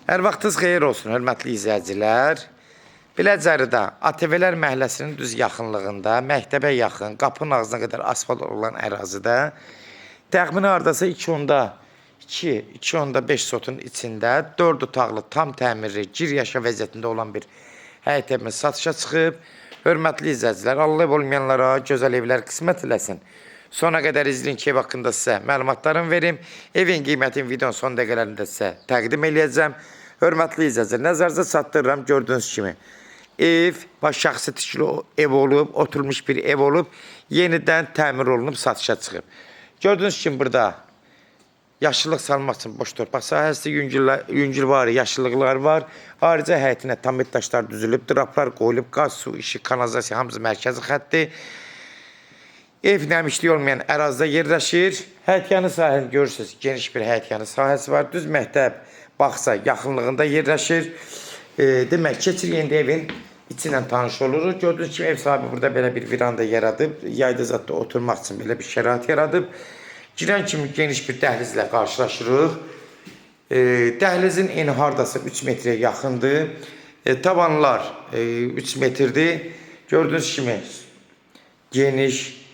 Hər vaxtınız xeyir olsun, hörmətli izləyicilər. Biləcəridə ATV-lər məhəlləsinin düz yaxınlığında, məktəbə yaxın, qapının ağzına qədər asfalt olan ərazidə təxmini hardasa 2,2,5 sotun içində 4 otaqlı, tam təmirli, gir yaşa vəziyyətində olan bir həyət evimiz satışa çıxıb. Hörmətli izləyicilər, Allah ev olmayanlara gözəl evlər qismət eləsin. Sona qədər izləyin ki, ev haqqında sizə məlumatlarımı verim. Evin qiymətini videonun son dəqiqələrində sizə təqdim eləyəcəm. Hörmətli izləyicilər, nəzərinizə çatdırıram gördüyünüz kimi. Ev baş şəxsi tikili ev olub, oturmuş bir ev olub, yenidən təmir olunub satışa çıxıb. Gördüyünüz kimi burada yaşıllıq salmaq üçün boş torpaq sahəsi, yüngülvari yaşıllıqlar var. Ayrıca həyətinə tamit daşlar düzülüb, draplar qoyulub, qaz, su, işıq, kanalizasiya hamısı mərkəzi xətti. Ev nəmişlik olmayan ərazidə yerləşir. Həyətyanı sahəni görürsünüz, geniş bir həyətyanı sahəsi var. Düz məktəb, bağça yaxınlığında yerləşir. Demək, keçir indi evin içi ilə tanış oluruq. Gördüyünüz kimi ev sahibi burada belə bir veranda yaradıb, yayda zadda oturmaq üçün belə bir şərait yaradıb. Girən kimi geniş bir dəhlizlə qarşılaşırıq. Dəhlizin eni hardasa 3 metrə yaxındır. Tavanlar 3 metrdir. Gördüyünüz kimi geniş,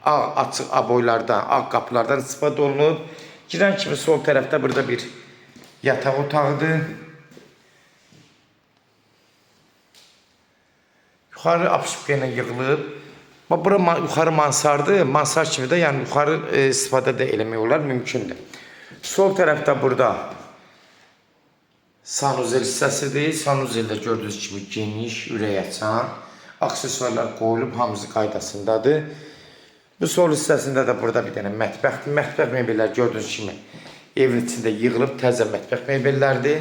ağ açıq aboylardan, ağ qapılardan istifadə olunub. Girən kimi sol tərəfdə burada bir yataq otağıdır. Yuxarı apşipka ilə yığılıb. Bax, bura yuxarı mansardır. Mansar kimi də, yəni yuxarı istifadə də eləmək olar, mümkündür. Sol tərəfdə burada sanuzel hissəsidir. Sanuzeldə gördüyünüz kimi geniş, ürək açan aksesuarlar qoyulub, hamısı qaydasındadır. Bu sol hissəsində də burada bir dənə mətbəxdir. Mətbəx mebelləri gördüyünüz kimi evin içində yığılıb təzə mətbəx mebellərdir.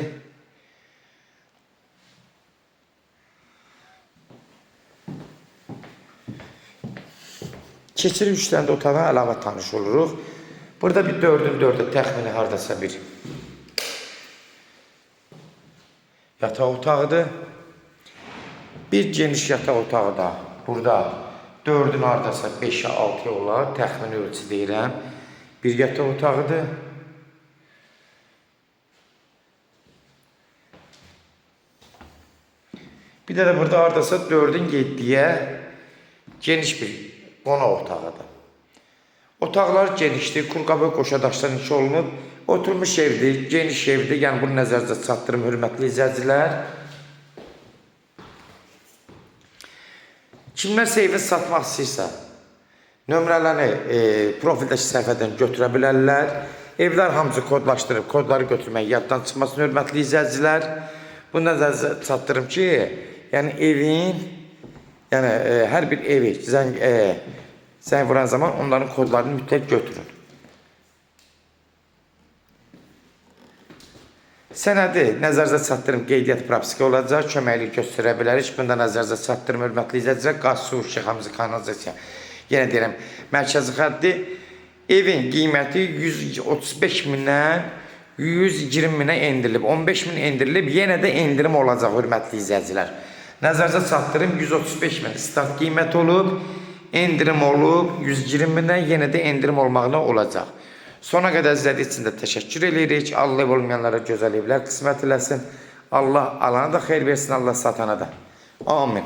Keçirib 3 dənə də otağa əlavə tanış oluruq. Burada bir 4-ün 4-ə təxmini hardasa bir yataq otağıdır. Bir geniş yataq otağı da burada 4-ün hardasa 5-ə 6-ya olar, təxmini ölçü deyirəm. Bir yataq otağıdır. Bir də burada hardasa 4-ün 7-yə geniş bir qonaq otağıdır. Otaqlar genişdir, kurqabı qoşa daşdan inşa olunub. Oturmuş evdir, geniş evdir. Yəni bunu nəzərinizə çatdırım, hörmətli izləyicilər. Kimlərsə evi satmaq istəyirsə, nömrələrini profildəki səhifədən götürə bilərlər. Evlər hamısı kodlaşdırıb, kodları götürmək yaddan çıxmasın, hörmətli izləyicilər. Bunu nəzərinizə çatdırım ki, yəni evin, yəni hər bir evi zəng vuran zaman onların kodlarını mütləq götürün. Sənədi nəzərinizə çatdırım, qeydiyyat propiska olacaq, köməklik göstərə bilərik. Bunu da nəzərinizə çatdırım, hörmətli izləyicilər. Qaz, su, işıq, hamısı kanalizasiya. Yenə deyirəm, mərkəzi xətti. Evin qiyməti 135 mindən 120 minə endirilib. 15 min endirilib, yenə də endirim olacaq, hörmətli izləyicilər. Nəzərinizə çatdırım, 135 min start qiyməti olub, endirim olub, 120 minə yenə də endirim olmağına olacaq. Sona qədər izlədiyi üçün də təşəkkür eləyirik. Allah ev olmayanlara gözəl evlər qismət eləsin. Allah alana da xeyir versin, Allah satana da. Amin.